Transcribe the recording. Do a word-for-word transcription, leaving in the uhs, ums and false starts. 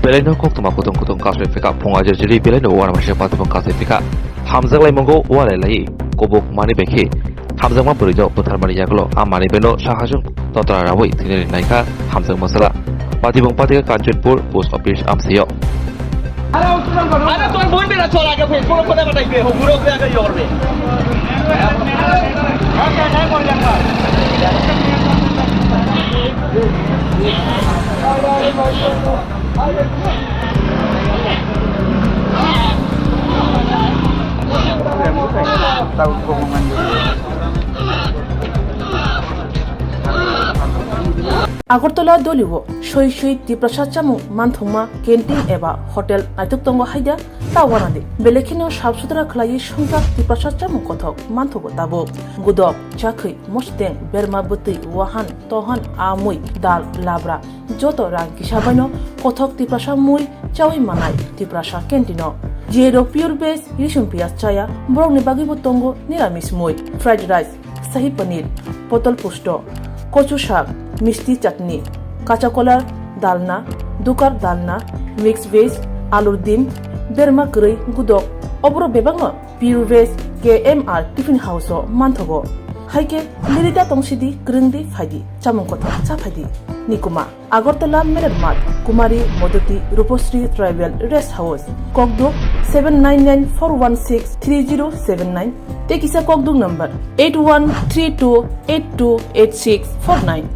Belai no koktwma kutung kutung kasui phika phung ajir jiri belai no uanama se patibung kasui phika. Hamjak lai mungo ualai lai kubuk mani bekhi. Hamjakma bwrwi no bwtharmani yagulo a mani beno sahajwng totra rawi thwinani naikha hamjakma sala. Patibung patika Kanchanpur post office amsio. আরে তোর বোন বেটা চল আগে ফেসবুকে কোথায় পাঠাইবে ওগুলো আগে ইয়ে করবে। Agartala Dolio soi soi Tiprasa chamung manthokma canteen eba hotel naithok tongo haida ta uanadi. Belai kheno sap sutra khlaiwi swngjak Tiprasa chamung kothok manthogo tabuk. Gudok, chakhwi, mosdeng, berma bwtwi, wahan, tohan, amui, dal, labra, joto rang kisa baino kothok Tiprasa mui chawi manai Tiprasa canteen-o. Jero pure veg, risum piyaj chaya, borokni bagwibo tongo niramis mui, fried rice, sahi paneer, potol pusto, kochu sak, misti chutney, kacha kola dalna, dukar dalna, mix veg, alur dim, berma kwrwi, gudok, oborok bebakno Pure Veg K M R Tiffin House-o manthogo. Hai khe lirida tongsidi, kwrwngdi, phaidi, chamung kothok cha phaidi. Nikuma, Agartala Meler Mart, Kumari Modoti Rupasri Tribal Rest House, Kokduk seven nine nine four one six three zero seven nine, tei kisa Kokduk number eight one three two eight two eight six four nine.